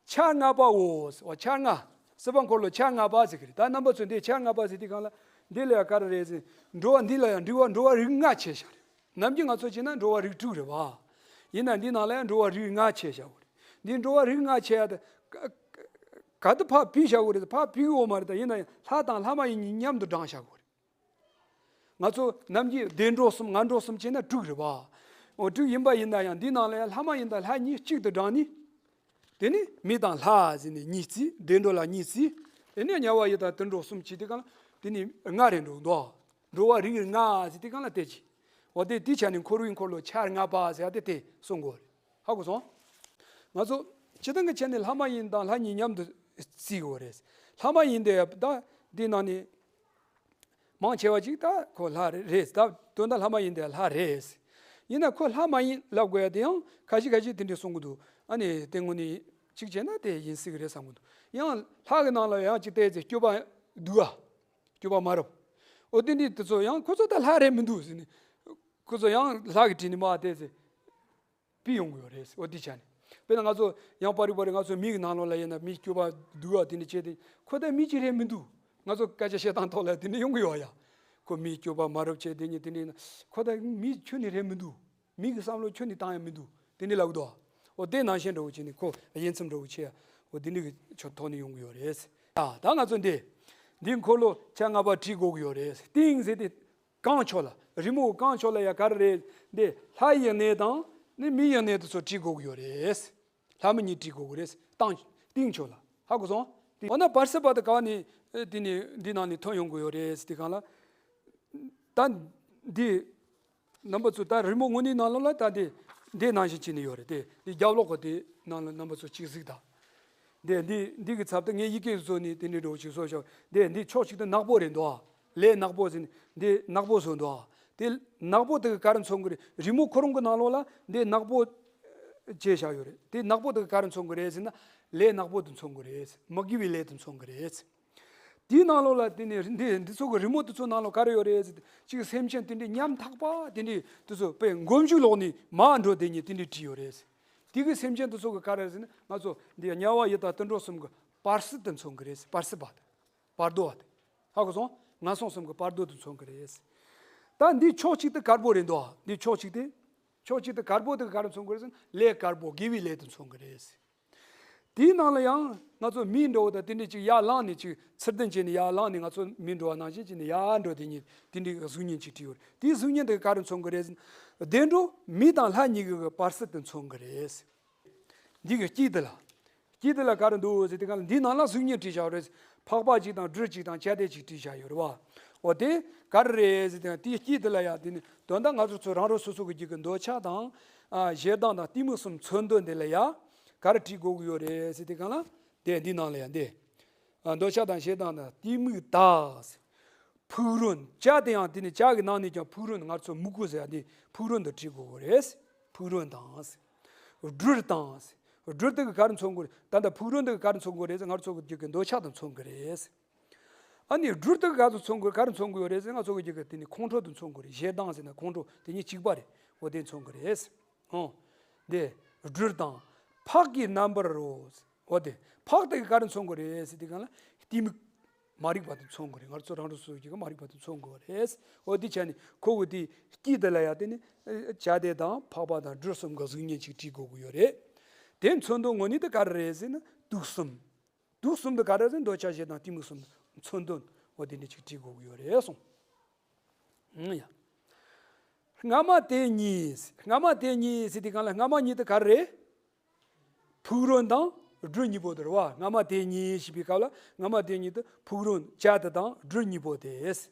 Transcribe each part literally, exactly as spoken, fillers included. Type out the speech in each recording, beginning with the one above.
ཆ་ལྔ་པའོ། འོ་ཆ་ལྔ། སྲིད་པ་འཁོར་ལོ་ཆ་ལྔ་པ་ཟེར་གི་རེད། ད་རྣམ་པ་ཚོས་འདི་ཆ་ལྔ་པ་ཟེར་དུས་སྒང་ལ་འདི་ལ་ཡང་ག་རེ་རེད་ཟེར། འགྲོ་བ་འདི་ལ་ཡང་འགྲོ་བ་འགྲོ་བ་རིགས་ལྔ་ཕྱེ་བཞག་རེད། ནམ་རྒྱུན་ང་ཚོ་བྱས་ན་འགྲོ་བ་རིགས་དྲུག་རེད་བ། ཡིན་ན་འདི་ནང་ལ་ཡང་འགྲོ་བ་རིགས་ལྔ་ཕྱེ་བཞག་གི་རེད། འདི་འགྲོ་བ་རིགས་ལྔ་ཕྱེ་ཡ་དེ་ག་ག་དུ་ཕར་ཕུད་བཞག་གི་རེད། ཕར་ཕུད་གི་ཡོད་མ་རེད། ད་ཡིན་ན་ཡང་ལྷ་དང་ལྷ་མ་ཡིན་གཉིས་མཉམ་དུ་བགྲངས་བཞག་གི་རེད། ང་ཚོ་ནམ་རྒྱུན་བདེ་འགྲོ་གསུམ་ང་འགྲོ་གསུམ་བྱས་ན་དྲུག་རེད་བ། འོ་དྲུག་ཡིན་པ་ཡིན་ན་ཡང་འདི་ནང་ལ་ཡང་ལྷ་མ་ཡིན་དང་ལྷ་གཉིས་གཅིག་ཏུ་བགྲངས་ནས། དེ་ནི་མི་དང་ལྷ་ཟེར་ནས་གཉིས་བརྩི། བདེ་འགྲོ་ལ་གཉིས་བརྩི། དེ་ནས་དམྱལ་བ་ཡི་དྭགས་དུད་འགྲོ་གསུམ་བྱས་དུས་སྒང་ལ་དེ་ནི་ལྔ་རེ་འགྲོ་འདུག་འགྲོ་བ་རིགས་ལྔ་ཟེར་དུས་སྒང་ལ་དེ་གཅིག་འོ་དེ་དེ་ཆ་ནས་འཁོར་བའི་འཁོར་ལོ་ཆ་ལྔ་པ་ཟེར་ཡ་དེ་དེ་གསུང་དགོས་རེད། ཧ་གོ་སོང་། ང་ཚོ་སྤྱིར་བཏང་གི་ཆ་ནས་ལྷ་མ་ཡིན་དང་ལྷ་གཉིས་མཉམ་དུ་བརྩི་དགོས་རེད། ལྷ་མ་ཡིན་དེ་ད་འདི་ནང་ནས། མང་ཆེ་བ་ཅིག་ད་ཁོ་ལྷ་རེད། ད་དོན་དག་ལྷ་མ་ཡིན་དེ་ལྷ་རེད། ཡིན་ན་ཁོ་ལྷ་མ་ཡིན་ལབ་དགོས་ཡ་དེ་ཡང་ཁ་ཤས་ཁ་ཤས་དེ་འདྲས་གསུང་གི་འདུག་ཨ་ནི་དེ་དངོས་གནས་གཅིག་བྱས་ན་དེ་ཡིན་སྲིད་གི་རེད་བསམ་གི་འདུག་ཡང་ལྷ་གི་ནང་ལ་ཡང་ཅིག་བལྟས་ཚེ་སྐྱོབ་པ་འདུག་ཨ། སྐྱོབ་པ་མ་རབས། འོ་དེ་འདྲས་དེ་ཚོ་ཡང་ཁོ་ཚོ་ད་ལྷ་རེད་མི་འདུག་ཟེར་ནས། ཁོ་ཚོ་ཡང་ལྷ་གི་དྲིན་ནས་མར་བལྟས་ཚེ། ཕུད་ཡོང་གི་ཡོད་རེད། འོ་དེ་ཆ་ནས། དཔེར་ན་ང་ཚོ་ཡང་པ་རི་པ་རི་ང་ཚོ་མི་གི་ནང་ལོགས་ལ་ཡིན་ན་མི་སྐྱོབ་པ་འདུག་ཨ། དེ་འདྲ་བྱས་ཏེ་ཁོ་ད་མི་གཅིག་རེད་མི་འདུག་ང་ཚོ་སྐད་ཆ་བཤད་སྟངས་ཐོག་ལ་དེ་འདྲ་ཡོང་གི་ཡོད་ཡ། ཁོ་མི་སྐྱོབ་པ་མ་རབས་བྱས་དེ་ཉིད་དེ་འདྲ་ཡིན་ན་ཁོ་ད་མི་ཁྱོན་ནས་རེད་མི་འདུག་མི་གི་བསམ་བློ་ཁྱོན་ནས་བཏང་ཡ་མི་འདུག་དེ་འདྲ་ལབ་གི་འདུག་འོ་དེ་ནང་བཞིན་འདྲ་བོ་བྱས་ནས་ཁོ་དབྱེ་མཚམས་འདྲ་བོ་བྱས་ཡ། འོ་དེ་འདྲ་གི་ཆ་ཐོག་ནས་ཡོང་གི་ཡོད་རེད། ད་ད་ང་ཚོ་འདི་འདི་འཁོར་ལོ་ཆ་ལྔ་པ་བྲིས་དགོས་ཀྱི་ཡོད་རེད། ཏིང་ཟེར་དེ། རྐང་ཕྱོགས་ལ། རི་མོ་རྐང་ཕྱོགས་ལ་ཡ་ག་རེ་རེད། འདི་ལྷ་ཡི་གནས་དང་ནི་མི་ཡི་གནས་དེ་ཚོ་བྲིས་དགོས་ཀྱི་ཡོད་རེད། ལྷ་མི་གཉིས་བྲིས་དགོས་ཀྱི་རེད། རྐང་ཏིང་ཕྱོགས་ལ། ཧ་གོ་སོང་། འོ་ན་བར་སྲིད་པ་དེ་ག་ནས་དེ་ནས་འདི་ནང་ནས་ཐོན་ཡོང་གི་ཡོད་རེད་དེ་གང་ལ། ད་འདི་རྣམ་པ་ཚོ་ད་རི་མོ་དངོས་གནས་ནང་ལོགས་ལ་ད་འདི་འདི་ནང་བཞིན་བྱས་ནས་ཡོད་རེད་དེ། འདི་རྒྱབ་ལོགས་གི་དེ་ནང་ལ་རྣམ་པ་ཚོ་གཅིག་གཟིགས་དང་། འདི་འདི་འདི་གི་ཚབ་ཏུ་ངས་ཡི་གེ་བཟོས་ནས་དེ་འདྲའི་འདྲ་བོ་ཞིག་བཟོས་ཤག་འདི་འདི་ཕྱོགས་གཅིག་ཏུ་ནག་པོ་རེད་འདུག་ཨ། ལས་ནག་པོ་ཟེར་ནས་འདི་ནག་པོ་བཟོས་འདུག་ཨ། དེ་ནག་པོ་དེ་གི་ག་རེ་མཚོན་གི་རེད། རི་མོ་ཁོ་རང་གི་ནང་ལོགས་ལ་འདི་ནག་པོ་བྱས་བཞག་ཡོད་རེད། དེ་ནག་པོ་དེ་གི་ག་རེ་མཚོན་གི་རེད་ཟེར་ན། ལས་ནག་པོ་དེ་མཚོན་གི་རེད། མི་དགེ་བའི་ལས་དེ་མཚོན་གི་རེད། དེའི་ནང་ལོགས་ལ་དེ་ནས་འདི་འདི་ཚོ་གི་རི་མོ་དེ་ཚོ་ནང་ལོགས་ག་རེ་ཡོད་རེད་ཟེར་ཏེ། གཅིག་སེམས་ཅན་དེ་འདྲའི་ཉམ་ཐག་པ་དེ་འདྲའི་དེ་ཚོ་དཔེ་མགོ་མཇུག་ལོག་ནས་མར་འགྲོ་དེ་ཉིད་དེ་འདྲའི་བྲིས་ཡོད་རེད། དེ་གི་སེམས་ཅན་དེ་ཚོ་གི་ག་རེ་ཟེར་ན། ང་ཚོ་འདི་དམྱལ་བ་ཡི་དྭགས་དུད་འགྲོ་གསུམ་གི་བར་སྲིད་དུ་མཚོན་གི་རེད། བར་སྲིད་པ་དེ། བར་དོ་བ་དེ། ཧ་གོ་སོང་། ངན་སོང་གསུམ་གི་བར་དོ་དེ་མཚོན་གི་རེད། ད་འདི་ཕྱོགས་གཅིག་ཏུ་དཀར་པོ་རེད་འདུག་འདི་ཕྱོགས་གཅིག་དེ། ཕྱོགས་གཅིག་ཏུ་དཀར་པོ་དེ་གི་ག་རེ་མཚོན་གི་རེད་ཟེར་ན། ལས་དཀར་པོ་དགེ་བའི་ལས་དེ་མཚོན་གི་རེད། དེའི་ནང་ལ་ཡང་ང་ཚོ་མི་འདྲ་བོ་དང་དེ་འདྲས་ཅིག་ཡར་ལངས་ནས། ཅིག་ཚུར་ལྡིང་བྱས་ནས་ཡར་ལངས་ནས། ང་ཚོ་མི་འགྲོ་བ་ནང་བཞིན་བྱས་ནས་ཡར་འགྲོ་དེ་ཉིད་དེ་འདྲའི་གཟུགས་བརྙན་ཅིག་བྲིས་ཡོད་རེད། དེའི་གཟུགས་བརྙན་དེ་ག་རེ་མཚོན་གི་རེད་ཟེར་ན། བདེ་འགྲོ་མི་དང་ལྷ་གཉིས་ཀྱི་བར་སྲིད་དུ་མཚོན་གི་རེད། འདི་གི་དཀྱིལ་དེ་ལ། དཀྱིལ་དེ་ལ་ག་རེ་འདུག་ཟེར་དུས་སྒང་ལ། འདིའི་ནང་ལ་གཟུགས་བརྙན་བྲིས་བཞག་ཡོད་རེད། ཕག་པ་ཅིག་དང་སྦྲུལ་ཅིག་དང་བྱ་དེ་ཅིག་བྲིས་བཞག་ཡོད་རེད་བ། འོ་དེ་ག་རེ་རེད་ཟེར་དུས་སྒང་ལ། དེའི་དཀྱིལ་དེ་ལ་ཡ་དེ་ནི་དོན་དག་ང་ཚོ་ཚོ་རང་རང་སོ་སོ་གི་རྒྱུད་ཀྱི་འདོད་ཆགས་དང་། ཨ། ཞེ་སྡང་དང་གཏི་མུག་གསུམ་མཚོན་དོན་དེ་ལ་ཡ་ག་རེ་བྲིས་དགོས་ཀྱི་ཡོད་རེད་ཟེར་དུས་སྒང་ལ། དེ་འདིའི་ནང་ལ་ཡ་འདི། ཨ། འདོད་ཆགས་དང་ཞེ་སྡང་དང་གཏི་མུག་དག། ཕུག་རོན། བྱ་དེ་ཡང་དེ་ནི་བྱ་གི་ནང་ནས་ཀྱང་ཕུག་རོན། ང་ཚོ་མུ་གུ་ཟེར་ཡ་འདི་ཕུག་རོན་དུ་བྲིས་དགོས་ཀྱི་རེད། ཕུག་རོན་དང་། སྦྲུལ་དང་། སྦྲུལ་དེ་གི་ག་རེ་མཚོན་གྱི་རེད། ད་ལྟ་ཕུག་རོན་དེ་གི་ག་རེ་མཚོན་གྱི་རེད་ཟེར། ང་ཚོ་གི་རྒྱུད་ཀྱི་འདོད་ཆགས་དེ་མཚོན་གྱི་རེད། ཨ་ནི་སྦྲུལ་དེ་གི་ག་ཚོད་མཚོན་གྱི། ག་རེ་མཚོན་གྱི་ཡོད་རེད་ཟེར། ང་ཚོ་གི་རྒྱུད་ཀྱི་དེ་ནི་ཁོང་ཁྲོ་དེ་མཚོན་གྱི་རེད། ཞེ་སྡང་ཟེར་ན་ཁོང་ཁྲོ་དེ་གཉིས་གཅིག་པ་རེད། འོ་དེ་མཚོན་གྱི་རེད། ཨོ། དེ་སྦྲུལ་དང་། ཕག་གི་རྣམ་པར་རོ། འོ་དེ་ཕག་དེ་གི་ག་རེ་མཚོན་གྱི་རེད་ཟེར་དུས་སྒང་ལ། གཏི་མུག་མ་རིག་པ་དེ་མཚོན་གྱི་རེད། ང་ཚོ་རང་རང་སོ་སོ་གི་མ་རིག་པ་དེ་མཚོན་གྱི་རེད། འོ་དེ་བྱས་ནས་ཁོ་གི་དེ་དཀྱིལ་དེ་ལ་ཡ་དེ་ནི་བྱ་དེ་དང་ཕག་པ་དང་སྦྲུལ་གསུམ་གི་གཟུགས་བརྙན་ཅིག་བྲིས་དགོས་ཀྱི་ཡོད་རེད། དེ་མཚོན་དོན་དངོས་གནས་དེ་ག་རེ་རེད་ཟེར་ན། དུག་གསུམ། དུག་གསུམ་དེ་ག་རེ་ཟེར། འདོད་ཆགས་ཞེ་སྡང་གཏི་མུག་གསུམ་མཚོན་དོན། འོ་དེ་འདྲ་ཅིག་བྲིས་དགོས་ཀྱི་ཡོད་རེད་གསུངས། ཨང་ཡ། སྔ་མ་དེ་གཉིས། སྔ་མ་དེ་གཉིས་ཟེར་དུས་སྒང་ལ། སྔ་མ་གཉིས་དེ་ག་རེ་རེད། ཕུག་རོན་དང་སྦྲུལ་གཉིས་པོ་དེ་རེད་བ། སྔ་མ་དེ་གཉིས་ཞེས་པའི་སྐབས་ལ། སྔ་མ་དེ་གཉིས་དེ་ཕུག་རོན་བྱ་དེ་དང་སྦྲུལ་གཉིས་པོ་དེ།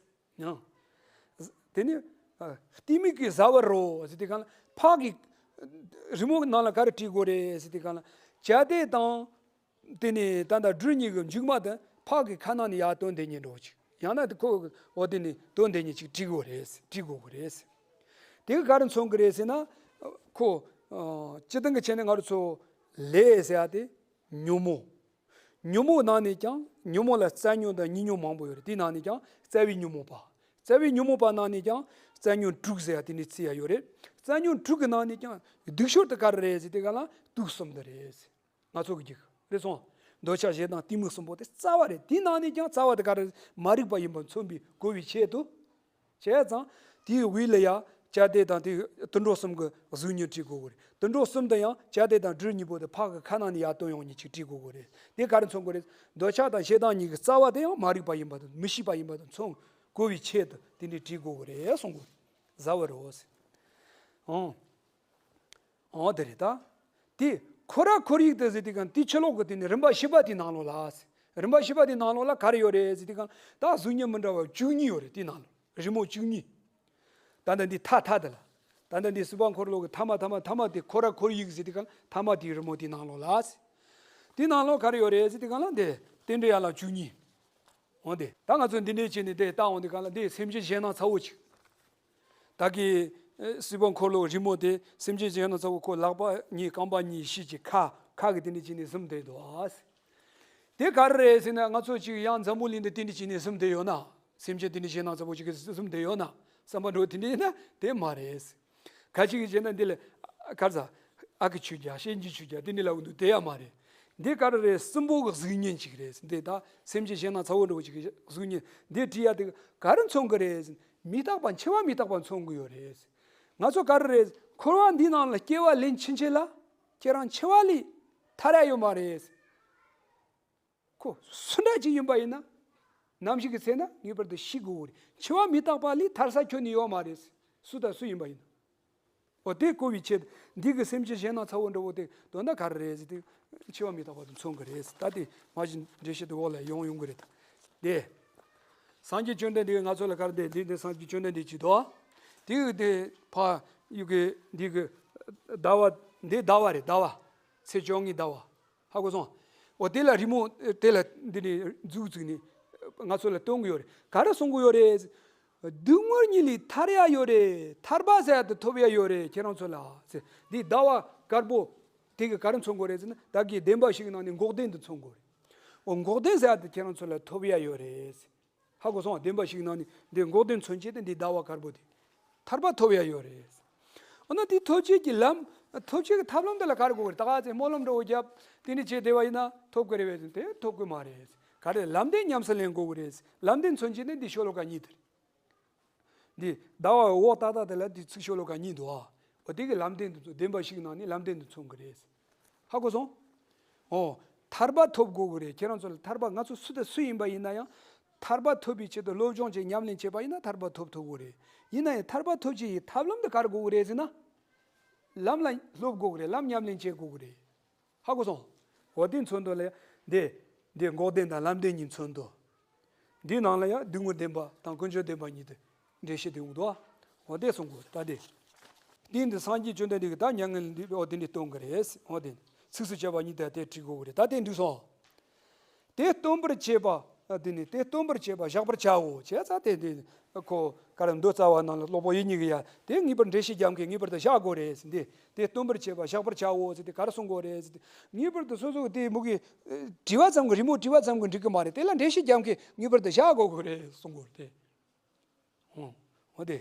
ཡང་། དེ་ནི། ཨ། གཏི་མུག་གི་ཟ་བར་རོ་ཟེར་དུས་སྒང་ལ། ཕག་གི་རི་མོ་གི་ནང་ལ་ག་རེ་བྲིས་དགོས་རེད་ཟེར་དུས་སྒང་ལ། བྱ་དེ་དང་། དེ་ནི་ད་ལྟ་སྦྲུལ་གཉིས་ཀྱི་མཇུག་མ་དེ་ཕག་གི་ཁ་ནང་ནས་ཡར་དོན་དེ་ཉིད་འགྲོ་ཅིག་ཡང་ན་དེ་ཁོ། འོ་དེ་ནི་དོན་དེ་ཉིད་ཅིག་བྲིས་དགོས་རེད། བྲིས་དགོས་ཀྱི་རེད། དེ་གི་ག་རེ་མཚོན་གྱི་རེད་ཟེར་ན། ཁོ། ཨ། སྤྱིར་བཏང་གི་ཆ་ནས་ང་རང་ཚོ་ལས་ཟེར་ཡ་དེ་ཉོན་མོངས། ཉོན་མོངས་ནང་ནས་ཀྱང་ཉོན་མོངས་ལ་རྩ་ཉོན་དང་གཉིས་ཉོན་མང་པོ་ཡོད་རེད། དེའི་ནང་ནས་ཀྱང་རྩ་བའི་ཉོན་མོངས་པ། རྩ་བའི་ཉོན་མོངས་པ་ནང་ནས་ཀྱང་རྩ་ཉོན་དྲུག་ཟེར་ཡ་དེ་ནི་བརྩི་ཡ་ཡོད་རེད། རྩ་ཉོན་དྲུག་གི་ནང་ནས་ཀྱང་སྡུག་ཤོས་དེ་ག་རེ་རེད་ཟེར་དུས་སྒང་ལ། དུག་གསུམ་དེ་རེད། ང་ཚོ་གི་རྒྱུད། རེད་སོང་། འདོད་ཆགས་ཞེ་སྡང་གཏི་མུག་གསུམ་པོ་དེ་རྩ་བ་རེད། དེའི་ནང་ནས་ཀྱང་རྩ་བ་དེ་ག་རེ། མ་རིག་པ་ཡིན་པ་མཚོན་པའི་གོ་བའི་ཆེད་དུ། བྱས་ཙང་དེའི་དབུས་ལ་ཡ་བཅད་དེ་དང་དེ་དུད་འགྲོ་གསུམ་གྱི་གཟུགས་བརྙན་བྲིས་དགོས་གི་རེད། དུད་འགྲོ་གསུམ་དུ་ཡང་བཅད་དེ་དང་སྦྲུལ་གཉིས་པོ་དེ་ཕག་གི་ཁ་ནང་ནས་ཡར་བཏོན་ཡོང་མཁན་ཅིག་བྲིས་དགོས་གི་རེད། དེ་ག་རེ་མཚོན་གི་རེད། འདོད་ཆགས་དང་ཞེ་སྡང་གཉིས་ཀྱི་རྩ་བ་དེ་ཡང་མ་རིག་པ་ཡིན་པ་དང་མི་ཤེས་པ་ཡིན་པ་དང་མཚོན་གོ་བའི་ཆེད་དུ་དེ་འདྲའི་བྲིས་དགོས་གི་རེད་གསུང་གི་རེད། ཟ་བ་རེད་འོ་ཟེར། ཨང་། ཨོ་དེ་རེད་ད། དེ་ཁོ་ར་ཁོར་ཡུག་དེ་ཟེར་དུས་གང་དེ་ཕྱི་ལོགས་ཀྱི་དེ་ནི་རིམ་པ་བཞི་པ་དེའི་ནང་ལོགས་ལ། རིམ་པ་བཞི་པ་དེའི་ནང་ལོགས་ལ་ག་རེ་ཡོད་རེད་ཟེར་དུས་གང་ད་གཟུགས་བརྙན་མི་འདྲ་བ་བཅུ་གཉིས་ཡོད་རེད། དེའི་ནང་ལོགས་རི་མོ་བཅུ་གཉིས། ད་ལྟ་འདི་ཐ་ཐ་དེ་ལ། ད་ལྟ་འདི་སྲིད་པ་འཁོར་ལོ་གི་ཐ་མ་ཐ་མ་ཐ་མ་དེ་ཁོ་ར་ཁོར་ཡུག་ཟེར་དུས་གང་ཐ་མ་དེའི་རི་མོ་དེའི་ནང་ལོགས་ལ། དེའི་ནང་ལོགས་ག་རེ་ཡོད་རེད་ཟེར་དུས་གང་ལ་འདི་རྟེན་འབྲེལ་ཡན་ལག་བཅུ་གཉིས། འོ་དེ་ད་ང་ཚོ་འདི་འདྲའི་བྱས་ནས་དེ་ལྟ་འོང་དུས་གང་ལ་འདི་སེམས་ཅན་གཞན་སྣང་ཚ་བོ་ཅིག་ད་གི་ཨེ་སྲིད་པ་འཁོར་ལོ་རི་མོ་དེ་སེམས་ཅན་གཞན་སྣང་ཚ་བོ་ཁོ་ལག་པ་གཉིས་རྐང་པ་གཉིས་ཤི་ཅིག་ཁ་ཁ་གི་དེ་འདྲ་བྱས་ནས་བཟུམ་བསྡད་འདུག་ཨ། དེ་ག་རེ་རེད་ཟེར་ན་ང་ཚོ་ཅིག་ཡང་འཛམ་བུ་གླིང་འདི་དེ་འདྲ་བྱས་ནས་བཟུམ་བསྡད་ཡོད་ན། སེམས་ཅན་དེ་འདྲ་གཞན་སྣང་ཚ་བོ་ཅིག་གིས་བཟུམ་བསྡད་ཡོད་ན་བསམ་པ་འགྲོ་དེ་འདྲ་ཡིན་ན་དེ་མ་རེད། ཁ་ཅིག་གིས་བྱས་ན་འདི་ལ་ག་རེ་ཟ། ཨ་ཁུ་ཆོས་རྒྱལ་གཤིན་རྗེ་ཆོས་རྒྱལ་དེ་འདྲ་ལབ་འདུག་དེ་ཡང་མ་རེད། འདི་ག་རེ་རེད། སྲིན་པོ་གི་གཟུགས་བརྙན་ཅིག་རེད། འདི་ད་སེམས་ཅན་གཞན་སྣང་ཚ་བོ་འདྲ་བོ་ཅིག་གི་གཟུགས་བརྙན་འདི་བྲིས་ཡ་དེ་ག་རེ་མཚོན་གི་རེད། མི་རྟག་པ་འཆི་བ་མི་རྟག་པ་མཚོན་གི་ཡོད་རེད། ང་ཚོ་ག་རེ་རེད། འཁོར་བ་འདི་ནང་ལ་སྐྱེ་བ་ལེན་ཕྱིན་ཆད་ལ་ཁྱེད་རང་འཆི་བ་ལས་ཐར་ཡ་ཡོད་མ་རེད། ཁོ་སུ་འདྲ་ཅིག་ཡིན་པ་ཡིན་ན། ནམ་ཞིག་གི་ཚེ་ན་ངེས་པར་དུ་ཤི་དགོས་རེད། འཆི་བ་མི་རྟག་པ་ལས་ཐར་ས་ཁྱོན་ནས་ཡོད་མ་རེད། སུ་དང་སུ་ཡིན་པ་ཡིན་ན། འོ་དེ་གོ་བའི་ཆེད་འདི་གི་སེམས་ཅན་གཞན་སྣང་ཚ་བོ་འདྲ་བོ་དེ་དོན་དག་ག་རེ་རེད་ཟེར་དུས་འཆི་བ་མི་རྟག་པ་དེ་མཚོན་གི་རེད། ད་དེ་མ་གཞི་འགྲེལ་བཤད་དེ་འོག་ལ་ཡོང་ཡོང་གི་རེད། དེ་སངས་རྒྱས་བཅོམ་ལྡན་འདས་ང་ཚོ་ལ་ག་རེ་དེ་འདི་འདི་སངས་རྒྱས་བཅོམ་ལྡན་འདས་ཀྱི་དོ། དེ་གི་དེ་ཕ་ཡུ་གི་འདི་གི་ཟླ་བ་འདི་ཟླ་བ་རེད། ཟླ་བ་ཚེས་བཅོ་ལྔའི་ཟླ་བ། ཧ་གོ་སོང་། འོ་དེ་ལ་རི་མོ་དེ་ལ་འདི་ནས་མཛུབ་བཙུགས་ནས་ང་ཚོ་ལ་སྟོན་གི་ཡོད་རེད། ག་རེ་གསུང་གི་ཡོད་རེད། སྡུག་བསྔལ་གཉིས་ལས་ཐར་ཡ་ཡོད་རེད། ཐར་པ་ཟེར་ཡ་དེ་ཐོབ་ཡ་ཡོད་རེད་ཁྱེད་རང་ཚོ་ལ་ཟེར། འདི་ཟླ་བ་དཀར་པོ་དེ་གི་ག་རེ་མཚོན་གི་རེད་ཟེར་ན་ད་གི་བདེན་པ་བཞིའི་ནང་ནས་འགོག་བདེན་དུ་མཚོན་གི་རེད། འོ་འགོག་བདེན་ཟེར་ཡ་དེ་ཁྱེད་རང་ཚོ་ལ་ཐོབ་ཡ་ཡོད་རེད། ཧ་གོ་སོང་། བདེན་པ་བཞིའི་ནང་ནས་འདི་འགོག་བདེན་མཚོན་བྱེད་དེ་འདི་ཟླ་བ་དཀར་པོ་དེ། ཐར་པ་ཐོབ་ཡ་ཡོད་རེད། འོ་ན་དེ་ཐོབ་བྱེད་ཀྱི་ལམ། ཐོབ་བྱེད་ཀྱི་ཐབས་ལམ་དེ་ལ་ག་རེ་དགོས་རེད། ད་ག་ཚེ་སྨོན་ལམ་འདྲ་བོ་བརྒྱབ་དེ་འདྲ་བྱས་བསྡད་པ་ཡིན་ན་ཐོབ་ཀྱི་རེད་པས་དེ་ཐོབ་ཀྱི་མ་རེད། ག་རེ་ལམ་བདེན་ཉམས་སུ་ལེན་དགོས་ཀྱི་རེད། ལམ་བདེན་མཚོན་བྱེད་དེ་འདི་ཤོ་ལོ་ཀ་གཉིས་དེ་རེད། འདི་ཟླ་བ་འོག་ཏག་ཏག་དེ་ལ་འདི་ཚིག་ཤོ་ལོ་ཀ་གཉིས་འདུག་ཨ། འོ་དེ་གི་ལམ་བདེན་དུ་མཚོན། བདེན་པ་བཞིའི་ནང་ནས་ལམ་བདེན་དུ་མཚོན་གྱི་རེད། ཧ་གོ་སོང་། འོ། ཐར་པ་ཐོབ་དགོས་ཀྱི་རེད། ཁྱེད་རང་ཚོ་ལ་ཐར་པ་ང་ཚོ་སུ་དང་སུ་ཡིན་པ་ཡིན་ན་ཡང་། ཐར་པ་ཐོབ་པའི་ཆེད་དུ་སློབ་སྦྱོང་བྱས་ཉམས་ལེན་བྱས་པ་ཡིན་ན་ཐར་པ་ཐོབ་ཐུབ་ཀྱི་རེད། ཡིན་ན་ཡང་ཐར་པ་ཐོབ་བྱེད་ཀྱི་ཐབས་ལམ་དེ་ག་རེ་དགོས་ཀྱི་རེད་ཟེར་ན། ལམ་ལ་སློབ་དགོས་ཀྱི་རེད། ལམ་ཉམས་ལེན་བྱེད་དགོས་ཀྱི་རེད། ཧ་གོ་སོང་། འོ་དེ་མཚོན་དོན་ལ་ཡང་འདི། འདི་འགོག་བདེན་དང་ལམ་བདེན་གཉིས་མཚོན་དོན། འདིའི་ནང་ལ་ཡང་སྡུག་བསྔལ་བདེན་པ་དང་ཀུན་འབྱུང་བདེན་པ་གཉིས་དེ་འགྲེལ་བཤད་དེ་འོང་དོ། འོ་དེ་གསུང་དགོས་ད་དེ། དེ་འདི་སངས་རྒྱས་བཅོམ་ལྡན་འདས་ཀྱིས་ད་མྱ་ངན་འདི་འོ་དེ་འདི་སྟོན་གི་རེད། འོ་དེ་ཚིགས་སུ་བཅད་པ་གཉིས་དེ་དེ་བྲིས་དགོས་གི་རེད། ད་དེ་འགྲིག་སོང་། དེ་སྟོན་པར་བྱེད་པ། ཨ་དེ་ནི་དེ་སྟོན་པར་བྱེད་པ་བཞག་པར་བྱའོ། བྱས་ཙང་དེ་དེ་ཁོ་ག་རེ་མདོ་རྩ་བ་ནང་ལ་སློབ་དཔོན་ཡིན་གཉིས་ཀྱིས་ཡ་དེ་ངེས་པར་འགྲེལ་བཤད་རྒྱབ་མཁན་ངེས་པར་དུ་བཞག་དགོས་རེད་ཟེར། འདི་དེ་སྟོན་པར་བྱེད་པ་བཞག་པར་བྱའོ་ཟེར་དེ་ག་རེ་གསུང་དགོས་རེད་ཟེར་དེ། ངེས་པར་དུ་སོ་སོ་གི་དེ་མུ་གེ་ཨེ་དྲི་བ་ཙམ་གྱི་རི་མོ་དྲི་བ་ཙམ་གྱིས་འགྲིག་གི་མ་རེད། དེ་ལ་འགྲེལ་བཤད་རྒྱབ་མཁན་ངེས་པར་དུ་བཞག་དགོས་དགོས་རེད་གསུང་དགོས་རེད་དེ། ཨོ་ཨོ་དེ།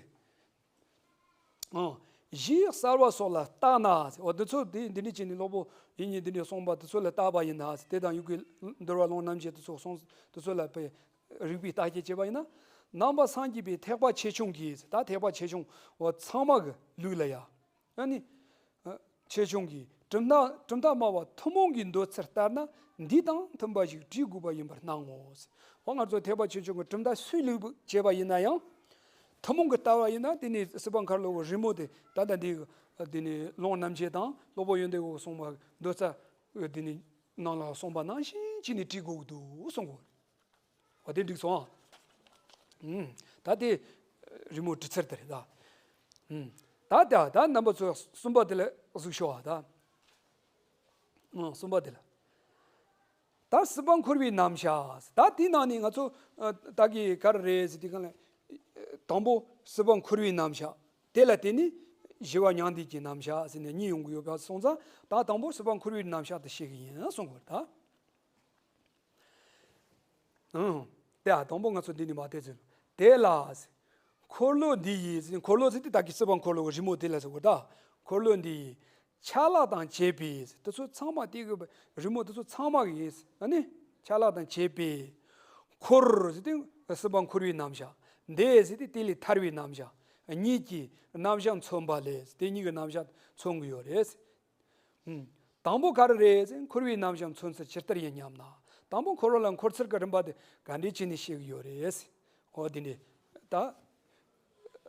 ཨོ། གཞི་གསར་བ་སོགས་ལ་བརྟགས་ན། འོ་འདི་ཚོ་འདི་འདི་འདྲ་བྱས་ནས་སློབ་དཔོན་ཡིན་གཉིས་འདི་འདྲ་གསུངས་པ་འདི་ཚོ་ལ་བརྟགས་པ་ཡིན་ན། དེ་དང་ཡུལ་གྱི་འདུལ་བ་ལུང་རྣམ་འབྱེད་དེ་ཚོ་གསུངས་དེ་ཚོ་ལ་དཔེ་རིགས་པས་བརྟག་དཔྱད་བྱས་པ་ཡིན་ན། ནང་པ་སངས་རྒྱས་པའི་ཐེག་པ་ཆེ་ཆུང་གིས། ད་ཐེག་པ་ཆེ་ཆུང་འོ་ཚང་མ་གི་ལུགས་ལ་ཡ། ཨ་ནི། ཨ། ཆེ་ཆུང་གིས་གྲུབ་མཐའ་གྲུབ་མཐའ་སྨྲ་བ་ཐུན་མོང་གི་འདོད་ཚུལ་ལྟར་ན་འདི་དང་མཐུན་པ་ཞིག་བྲིས་དགོས་པ་ཡིན་པར་སྣང་ངོ་། འོ་ང་ཚོ་ཐེག་པ་ཆེ་ཆུང་གི་གྲུབ་མཐའ་སུས་ལུགས་བྱས་པ་ཡིན་ན་ཡང་། ཐུན་མོང་གི་ལྟ་བ་ཡིན་ན་དེ་ནི་སྲིད་པ་འཁོར་ལོ་གི་རི་མོ་དེ་ད་ལྟ་འདི་གི་དེ་ནི་ལུང་རྣམ་འབྱེད་དང་སློབ་དཔོན་ཡོན་ཏན་གྱིས་གསུངས་པ་འདོད་རྩ་དེ་ནི་ནང་ལ་གསུངས་པ་ནང་བཞིན་བྱས་ནས་བྲིས་དགོས་ཀྱི་འདུག་གསུང་གོ། འོ་དེ་འགྲིག་སོང་ཨ། ཨུམ། ད་དེ་རི་མོ་འབྲི་ཚུལ་དེ་རེད་ད། ཨུམ། ད་ད་ད་རྣམ་པ་ཚོ་གསུམ་པ་དེ་ལ་གཟིགས་ཤོག་ཨ་ད། ཨང་། གསུམ་པ་དེ་ལ། ད་སྲིད་པ་འཁོར་བའི་རྣམ་གཞག་ད་དེའི་ནང་ནས་ང་ཚོ་ཨ་ད་གི་ག་རེ་རེད་ཟེར་དུས་གང་ལ། དང་པོ་སྲིད་པ་འཁོར་བའི་རྣམ་གཞག་དེ་ལ་བརྟེན་ནས་ཞི་བ་མྱང་འདས་ཀྱི་རྣམ་གཞག་ཟེར་ནས་གཉིས་ཡོང་གི་ཡོད་པ་སོང་ཙང་ད་དང་པོ་སྲིད་པ་འཁོར་བའི་རྣམ་གཞག་དེ་བཤད་གི་ཡིན་གསུང་དགོས་རེད་ད། ཨང་། དེ་ཡང་དང་པོ་ང་ཚོ་འདི་ནས་མར་བལྟས་ཚུལ། དེ་ལ། འཁོར་ལོ་འདི་ཡི། འཁོར་ལོ་ཟེར་དུས་ད་གི་སྲིད་པ་འཁོར་ལོ་གི་རི་མོ་དེ་ལ་ཟེར་དགོས་ད། འཁོར་ལོ་འདི་ཡི། ཆ་ལག་དང་བཅས་པའི་དེ་ཚོ་ཚང་མ་དེ་གི་རི་མོ་དེ་ཚོ་ཚང་མ་གི་ཨ་ནི་ཆ་ལག་དང་བཅས་པའི། འཁོར་ཟེར་དུས་སྲིད་པ་འཁོར་བའི་རྣམ་གཞག་འདས་ཟེར་དུས་དེ་ལས་ཐར་བའི་རྣམ་གཞག་གཉིས་ཀྱི་རྣམ་གཞག་མཚོན་པ་ལས་དེ་གཉིས་ཀྱི་རྣམ་གཞག་མཚོན་གྱི་ཡོད་རེད། ཨུམ། དང་པོ་ག་རེ་རེད་ཟེར། འཁོར་བའི་རྣམ་གཞག་མཚོན་ཚུལ་ཇི་ལྟར་ཡིན་སྙམ་ན། དང་པོ་འཁོར་བ་ལ་འཁོར་ཚུལ་གྱི་རིམ་པ་དེ་ག་འདྲས་བྱས་ནས་ཤེས་ཀྱི་ཡོད་རེད། འོ་དེ་འདྲས་ད་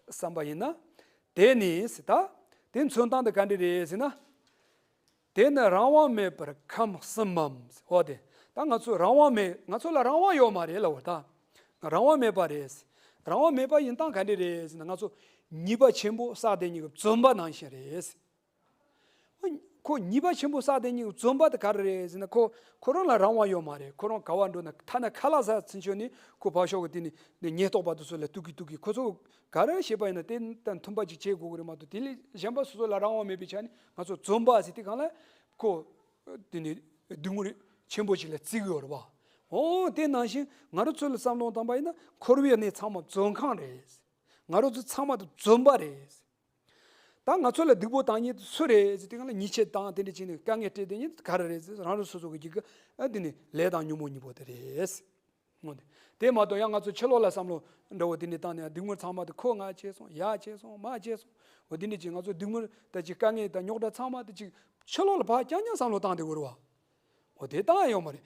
བསམ་པ་ཡིན་ན། དེ་ནི་ད་དེ་མཚོན་སྟངས་དེ་ག་འདྲས་རེད་ཟེར་ན། དེ་ནི་རང་དབང་མེད་པར་ཁམས་གསུམ་མམ། འོ་དེ་ད་ང་ཚོ་རང་དབང་མེད། ང་ཚོ་ལ་རང་དབང་ཡོད་མ་རེད་ལབ་པ་ད། རང་དབང་མེད་པ་རེད། རང་དབང་མེད་པ་ཡིན་སྟངས་ག་འདྲས་རེད་ཟེར་ན། ང་ཚོ་ཉེས་པ་ཆེན་པོ་བསགས་བསྡད་མཁན་གྱི་བཙོན་པ་ནང་བཞིན་རེད། ཁོ་ཉེས་པ་ཆེན་པོ་བསགས་བསྡད་མཁན་གྱི་བཙོན་པ་དེ་ག་རེ་རེད་ཟེར་ན། ཁོ་ཁོ་རང་ལ་རང་དབང་ཡོད་མ་རེད། ཁོ་རང་ག་བ་འགྲོ་ན། ཐ་ན་ཁ་ལག་ཟ་ཚུན་ཆོད་ནས་ཁོ་ཕར་ཕྱོགས་ཀྱི་དེ་ནས་ནས་ཉེན་རྟོག་པ་དེ་ཚོ་ལ་གཏུག་གི་གཏུག་གི། ཁོ་ཚོ་ག་རེ་བྱེད་པ་ཡིན་ན་དེ་དང་མཐུན་པ་ཅིག་བྱེད་དགོས་ཀྱི་རེད་མ་གཏོགས། དེ་ལས་གཞན་པ་སོ་སོ་ལ་རང་དབང་མེད་པའི་ཆ་ནས་ང་ཚོ་བཙོན་པ་ཟེར་དུས་སྒང་ལ་ཁོ་དེ་ནས་སྡུག་བསྔལ་ཆེན་པོ་ཅིག་ལ་བརྩི་གི་ཡོད་རེད་པ། འོ་དེ་ནང་བཞིན་ང་རང་ཚོ་ལ་བསམ་བློ་བཏང་པ་ཡིན་ན། འཁོར་བའི་གནས་ཚང་མ་བཙོན་ཁང་རེད། ང་རང་ཚོ་ཚང་མ་དེ་བཙོན་པ་རེད། ད་ང་ཚོ་ལ་སྡུག་པོ་བཏང་མཁན་དེ་སུ་རེད་ཟེར་དུས་སྒང་ལ། ཉེས་ཆད་བཏང་དེ་འདྲ་བྱས་ནས་དཀའ་ངལ་སྤྲད་བསྡད་མཁན་དེ་ག་རེ་རེད་ཟེར། རང་རང་སོ་སོ་གི་རྒྱུད་ཀྱི་ཨ་དེ་ནི་ལས་དང་ཉོན་མོངས་གཉིས་པོ་དེ་རེད། འོ་དེ་དེ་མ་གཏོགས་ཡང་ང་ཚོ་ཕྱི་ལོགས་ལ་བསམ་བློ་འདྲ་བོ་དེ་འདྲ་བཏང་ནས། སྡུག་བསྔལ་ཚང་མ་དེ་ཁོ་ང་བྱས་སོང་། ཡ་བྱས་སོང་། མ་བྱས་སོང་། འོ་དེ་འདྲ་བྱས། ང་ཚོ་སྡུག་བསྔལ་ད་ཅིག་དཀའ་ངལ་དང་རྙོག་དྲ་ཚང་མ་དེ་ཅིག་ཕྱི་ལོགས་ལ་ཕར་རྐྱང་རྐྱང་བསམ་བློ་བཏང་བསྡད་དགོས་རེད་པ། འོ་དེ་བཏང་ཡ་ཡོད་མ་རེད།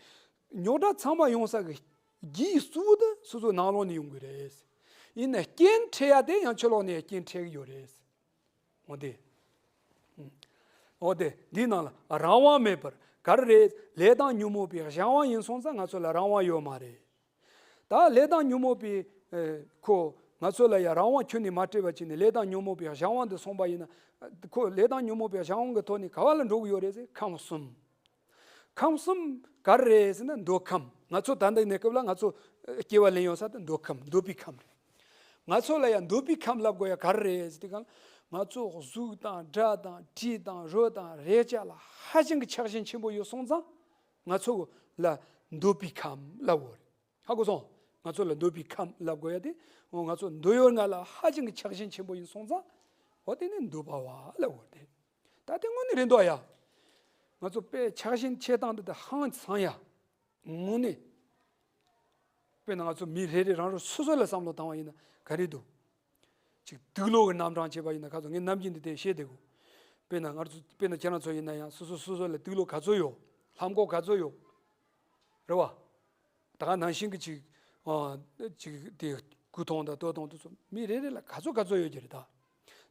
རྙོག་དྲ་ཚང་མ་ཡོང་ས་གི་རྒྱུའི་གཙོ་བོ་དེ་སོ་སོའི་ནང་ལོགས་ནས་ཡོང་གི་རེད། ཡིན་ན་རྐྱེན་འཕྲད་ཡ་དེ་ཡང་ཕྱི་ལོགས་ནས་རྐྱེན་འཕྲད་ཀྱི་ཡོད་རེད། འོ་དེ། འོ་དེ་འདིའི་ནང་ལ་རང་དབང་མེད་པར་ག་རེ་རེད། ལས་དང་ཉོན་མོངས་པའི་གཞན་དབང་ཡིན་སོང་ཙང་ང་ཚོ་ལ་རང་དབང་ཡོད་མ་རེད། ད་ལས་དང་ཉོན་མོངས་པའི་ཨེ་ཁོ་ང་ཚོ་ལ་ཡ་རང་དབང་ཁྱོན་ནས་མ་སྤྲད་པ་བྱས་ནས་ལས་དང་ཉོན་མོངས་པའི་གཞན་དབང་དུ་སོང་པ་ཡིན་ན། ཁོ་ལས་དང་ཉོན་མོངས་པའི་གཞན་དབང་གི་ཐོག་ནས་ག་བ་ལ་འགྲོ་གི་ཡོད་རེད་ཟེར། ཁམས་གསུམ། ཁམས་གསུམ་ག་རེ་རེད་ཟེར་ན། འདོད་ཁམས། ང་ཚོ་ད་ལྟའི་གནས་སྐབས་ལ་ང་ཚོ་སྐྱེ་བ་ལེན་ཡོང་ས་དེ་འདོད་ཁམས། འདོད་པའི་ཁམས་རེད། ང་ཚོ་ལ་ཡང་འདོད་པའི་ཁམས་ལབ་དགོས་ཡ་ག་རེ་རེད་ཟེར་དུས་སྒང་ལ། ང་ཚོ་གཟུགས་དང་སྒྲ་དང་དྲི་དང་རོ་དང་རེག་བྱ་ལ་ཧ་ཅང་གི་ཆགས་ཞེན་ཆེན་པོ་ཡོད་སོང་ཙང་། ང་ཚོ་ལ་འདོད་པའི་ཁམས་ལབ་དགོས་རེད། ཧ་གོ་སོང་། ང་ཚོ་ལ་འདོད་པའི་ཁམས་ལབ་དགོས་ཡ་དེ། འོ་ང་ཚོ་འདོད་ཡོད་ང་ལ་ཧ་ཅང་གི་ཆགས་ཞེན་ཆེན་པོ་ཡིན་སོང་ཙང་། འོ་དེ་ནི་འདོད་པ་བ་ལབ་དགོས་རེད། ད་དེ་དངོས་གནས་རེད་འདུག་ཡ། ང་ཚོ་དཔེ་ཆགས་ཞེན་ཆེ་སྟངས་འདི་ད་ཧང་སང་ཡ། དངོས་གནས། དཔེར་ན་ང་ཚོ་མི་རེ་རེ་རང་རང་སོ་སོ་ལ་བསམ་བློ་བཏང་བ་ཡིན་ན་ག་རེ་འདུག་ཅིག་དུག་ལོག་གི་རྣམ་གྲངས་བྱས་པ་ཡིན་ན། ཁ་སང་ངས་ནམ་རྒྱུན་འདི་དེ་བཤད་བསྡད་གོ། དཔེར་ན་ང་ཚོ་དཔེར་ན་ཁྱེད་རང་ཚོ་ཡིན་ན་ཡང་སོ་སོ་སོ་སོ་ལ་དུག་ལོག་ག་ཚོད་ཡོད། ལྷམ་གོག་ག་ཚོད་ཡོད། རེད་བ། ད་ག་ནང་བཞིན་གྱི་ཅིག་ཨ་ཅིག་དེ་སྐུ་ཐོང་དང་ལྟོ་ཐོང་དེ་ཚོ་མི་རེ་རེ་ལ་ག་ཚོད་ག་ཚོད་ཡོད་ཀྱི་རེད་ད།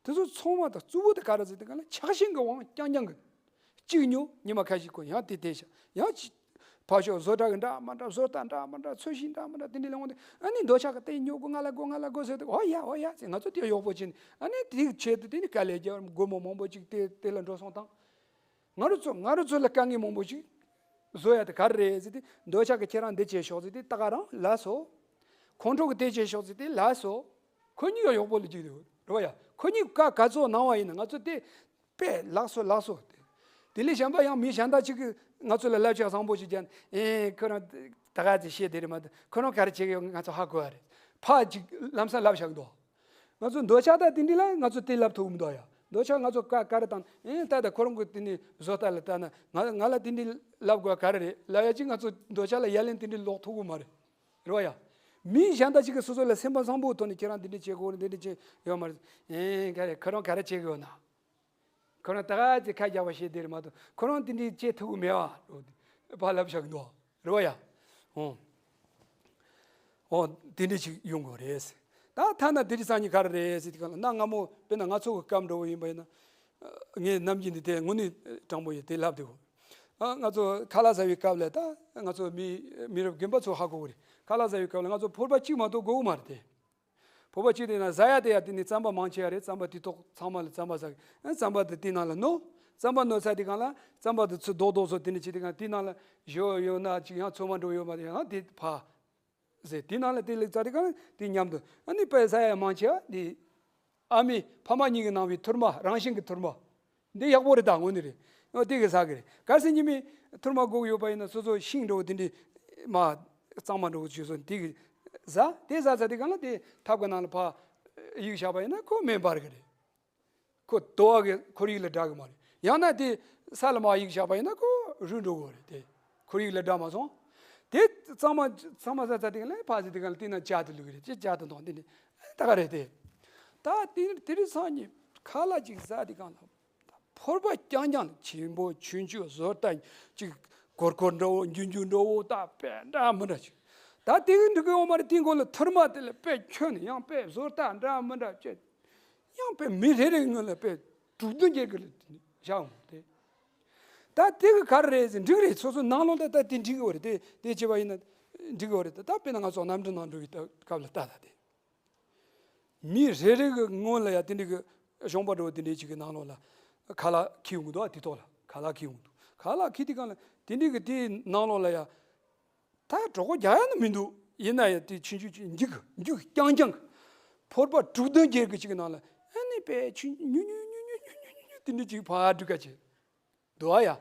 དེ་ཚོ་ཚང་མ་དང་གཙོ་བོ་དེ་ག་རེ་ཟེར་དུས་སྒང་ལ་ཆགས་ཞེན་གྱི་དབང་རྐྱང་རྐྱང་གི། གཅིག་ཉོ། ཉི་མ་ཁ་ཤས་ཁོ་ཡང་དེ་དེ་བཞག་ཡང་ཅིག་ཕར་ཞོག་བཟོ་གྲྭ་གི་འདྲ་མ་འདྲ། བཟོ་ལྟ་འདྲ་མ་འདྲ། ཚོས་གཞི་འདྲ་མ་འདྲ། དེ་འདྲ་ལ་འོང་དུས་ཨ་ནི་འདོད་ཆགས་ཀྱིས་དེ་ཉོ་དགོས། ང་ལ་དགོས། ང་ལ་དགོས་ཟེར་དུས། འོ་ཡ་འོ་ཡ་ཟེར། ང་ཚོ་དེ་གཡོག་པོ་བྱས་ནས་ཨ་ནི་དེའི་ཆེད་དུ་དེ་ནི་དཀའ་ལས་རྒྱག་སྒོར་མོ་མང་པོ་ཅིག་དེ་དེ་ལ་འགྲོ་སོང་བཏང་། ང་རང་ཚོ་ང་རང་ཚོ་ལ་དཀའ་ངལ་མང་པོ་ཞིག་བཟོ་ཡ་དེ་ག་རེ་རེད་ཟེར་དུས། འདོད་ཆགས་ཀྱིས་ཁྱེད་རང་འདི་བྱས་ཤོག་ཟེར་དུས་ད་ག་རང་ལབ་སོང་། ཁོང་ཁྲོ་གིས་དེ་བྱས་ཤོག་ཟེར་དུས་ལབ་སོང་། ཁོ་གཉིས་ཀ་གཡོག་པོ་ལ་གཅིག་འདུག་རེད་བ་ཡ། ཁོ་གཉིས་ཀ་ག་ཚོད་གནང་བ་ཡིན་ན་ང་ཚོ་དེ་དཔེ་ལགས་སོ་ལགས་སོ་དེ། དེ་ལས་གཞན་པ་ཡང་མི་གཞན་དག་ཅིག་གིས་ང་ཚོ་ལ་ལབ་ཆ་བཟང་པོ་ཞིག་བརྒྱབ་ནས། ཨེ་ཁོ་རང་ད་ག་ཚོད་བཤད་བསྡད་རེད་མ་གཏོགས། ཁོ་རང་ག་རེ་བྱེད་ཀྱི་ཡོད་ང་ཚོ་ཧ་གོ་བ་རེད། ཕར་ཅིག་ལམ་སང་ལབ་བཞག་གི་འདུག་ང་ཚོ་འདོད་ཆགས་དང་དེ་འདྲ་ལ་ང་ཚོ་དེ་ལབ་ཐུབ་མི་འདུག་ཡ། འདོད་ཆགས་ང་ཚོ་བཀའ་བཀའ་རེ་བཏང་། ཨེ་ད་ལྟ་ཁོ་རང་གི་དེ་ནས་བཟོ་ལྟ་ལ་ལྟ་ན་ང་ང་ལ་དེ་འདྲ་ལབ་དགོས་ག་རེ་རེད་ལབ་ཡ་ཅིག་ང་ཚོ་འདོད་ཆགས་ལ་ཡ་ལན་དེ་འདྲ་ལོག་ཐུབ་ཀྱི་མ་རེད། རེད་བ་ཡ། མི་གཞན་དག་ཅིག་གིས་སོ་སོ་ལ་སེམས་པ་བཟང་པོའི་ཐོག་ནས་ཁྱེད་རང་འདི་འདྲ་བྱེད་དགོས་རེད། འདི་འདྲ་བྱེད་ཡོད་མ་རེད། ཨེ་ག་རེ་ཁོ་རང་ག་རེ་བྱེད་ཀྱི་ཡོད་ན། ཁོ་རང་ད་ག་ཚོད་ཁ་རྒྱག་པ་བྱེད་བསྡད་རེད་མ་གཏོགས། ཁོ་རང་དེ་འདྲའི་བྱེད་ཐུབ་ཀྱི་མེད་པ་ལབ་བཞག་གི་འདུག་རེད་བ་ཡ། ཨོ། ཨོ། དེ་འདྲ་ཞིག་ཡོང་དགོས་རེད། ད་ཐ་ན་དེ་འདྲ་སང་ཉིན་ག་རེ་རེད་ཟེར་དུས་སྒང་ལ། གནའ་སྔ་མོ་དཔེར་ན་ང་ཚོ་གི་སྐབས་འདྲ་བོ་ཡིན་པ་ཡིན་ན། ངས་ནམ་རྒྱུན་འདི་དེ་དངོས་གནས་དྲང་པོ་ཡིན་དེ་ལབ་བསྡད་གོ། ཨ་ང་ཚོ་ཁ་ལག་ཟ་བའི་སྐབས་ལ་ད་ང་ཚོ་མི་མི་རབས་རྒན་པ་ཚོ་ཧ་གོ་གི་རེད། ཁ་ལག་ཟ་བའི་སྐབས་ལ་ང་ཚོ་ཕོར་པ་གཅིག་མ་གཏོགས་དགོས་ཀྱི་མ་རེད་དེ། ཕོར་པ་གཅིག་དེ་ན་ཟ་ཡ་དེ་ཡ་དེ་ནི་རྩམ་པ་མང་ཆེ་བ་རེད། རྩམ་པ་དེ་ཐོག་ཚང་མ་ལ་རྩམ་པ་ཟ་གི། ཨ་རྩམ་པ་དེ་དེ་ནང་ལ་བསྣོལ། རྩམ་པ་བསྣོལ་ཚར་དུས་སྒང་ལ་རྩམ་པ་དེ་ཚོ་རྡོག་རྡོག་བཟོས། དེ་ནས་བྱས་དུས་སྒང་དེ་ནང་ལ་ཞོ་ཡོད་ན་ཅིག་ཡང་ཚོད་མ་འགྲོ་ཡོད་མ་རེད། ཡང་དེ་ཕར་ཟས་དེ་ནང་ལ་དེ་བླུགས་ཚར་དུས་སྒང་དེ་མཉམ་དུ་ཨ་ནི་དཔེ་ཟ་ཡ་མང་ཆེ་བ་དེ། ཨ་མའི་ཕ་མ་གཉིས་ཀྱིས་གནང་བའི་ཐུར་མ། རང་བཞིན་གྱི་ཐུར་མ། འདི་ཡག་པོ་རེད། ད་དངོས་གནས་རེད། ཨོ་དེ་གི་ཟ་གི་རེད། གལ་སྲིད་ཉི་མའི་ཐུར་མ་དགོས་ཀྱི་ཡོད་པ་ཡིན་ན་སོ་སོ་ཤིང་འདྲ་བོ་དེ་འདྲའི་མ་གཙང་མ་འདྲ་བོ་བྱས་སོང་དེ་གི་ཟ། དེ་ཟ་ཚར་དུས་སྒང་ལ་དེ་ཐབ་ཀྱི་ནང་ལ་ཕར་གཡུགས་བཞག་པ་ཡིན་ན་ཁོ་མེ་འབར་གི་རེད། ཁོ་དུ་བ་གི་ཁོར་ཡུག་ལ་འགྲོ་གི་མ་རེད། ཡང་ན་དེ་ས་ལ་མར་གཡུགས་བཞག་པ་ཡིན་ན་ཁོ་རུལ་འགྲོ་གི་རེད་དེ། ཁོར་ཡུག་ལ་འདྲ་མ་སོང་། དེ་གཙང་མ་གཙང་མ་ཟ་ཚར་དེ་ག་ལ་ཕར་ཟེར་དེ་ག་ལ་དེ་ན་ཇ་དེ་བླུགས་གི་རེད། ཅེས་ཇ་དེ་འཐུང་དེ་ནི་ད་ག་རེད་དེ། ད་དེ་དེ་རིང་སང་ཉིན་ཁ་ལག་ཅིག་ཟ་དེ་གང་ལ་ཕོར་པ་རྐྱང་རྐྱང་ལ་ཆེན་པོ་ཆུང་ཆུང་བཟོ་ལྟ་ཅིག་གོར་གོར་འདྲ་བོ་འགྱུར་འགྱུར་འདྲ་བོ་ད་དཔེ་འདྲ་མི་འདྲ་ཅིག་ད་དེ་གི་འགྲིག་གི་ཡོད་མ་རེད། དེ་མགོ་ལ་ཐུར་མ་དེ་ལ་དཔེ་ཁྱོན་ནས་ཡང་དཔེ་བཟོ་ལྟ་འདྲ་མི་འདྲ་བྱས། ཡང་དཔེ་མི་རེ་རེ་སྔོན་ལ་དཔེ་དྲུག་བདུན་བརྒྱད་ཀྱི་ལ་བཞག་འོང་དེ། ད་དེ་གི་ག་རེ་རེད་ཟེར་འགྲིག་རེད། སོ་སོ་ནང་ལོགས་ད་ད་དེ་འགྲིག་གི་ཡོད་རེད། དེ་དེ་བྱས་པ་ཡིན་ན་འགྲིག་གི་ཡོད་རེད། ད་དཔེར་ན་ང་ཚོ་གནམ་གྲུ་ནང་འགྲོ་གི་སྐབས་ལ་ལྟ་ད་དེ། མི་རེ་རེ་གི་སྔོན་ལ་ཡ་དེ་འདྲ་གི་གཞོང་པ་འདྲ་བོ་དེ་འདྲ་ཅིག་གི་ནང་ལོགས་ལ་ཁ་ལག་འཁྱེར་ཡོང་གི་འདུག་དེ་ཐོག་ལ་ཁ་ལག་འཁྱེར་ཡོང་གི་འདུག་ཁ་ལག་འཁྱེར་དུས་སྒང་ལ་དེ་འདྲ་གི་དེའི་ནང་ལོགས་ལ་ཡ། ད་གྲོད་ཁོག་རྒྱག་ཡ་ནི་མི་འདུག་ཡིན་ན་ཡང་དེ་ཆུང་ཆུང་ཆུང་འགྱིག་འགྱིག་རྐྱང་རྐྱང་གི་ཕོར་པ་དྲུག་བདུན་བརྒྱད་ཀྱི་ཅིག་གི་ནང་ལ་ཨ་ནི་དཔེ་ཆུང་ཉུང་ཉུང་ཉུང་ཉུང་ཉུང་ཉུང་ཉུང་དེ་འདྲ་ཅིག་ཕར་འགྲིག་ག་བྱེད་འདུག་ཨ་ཡ།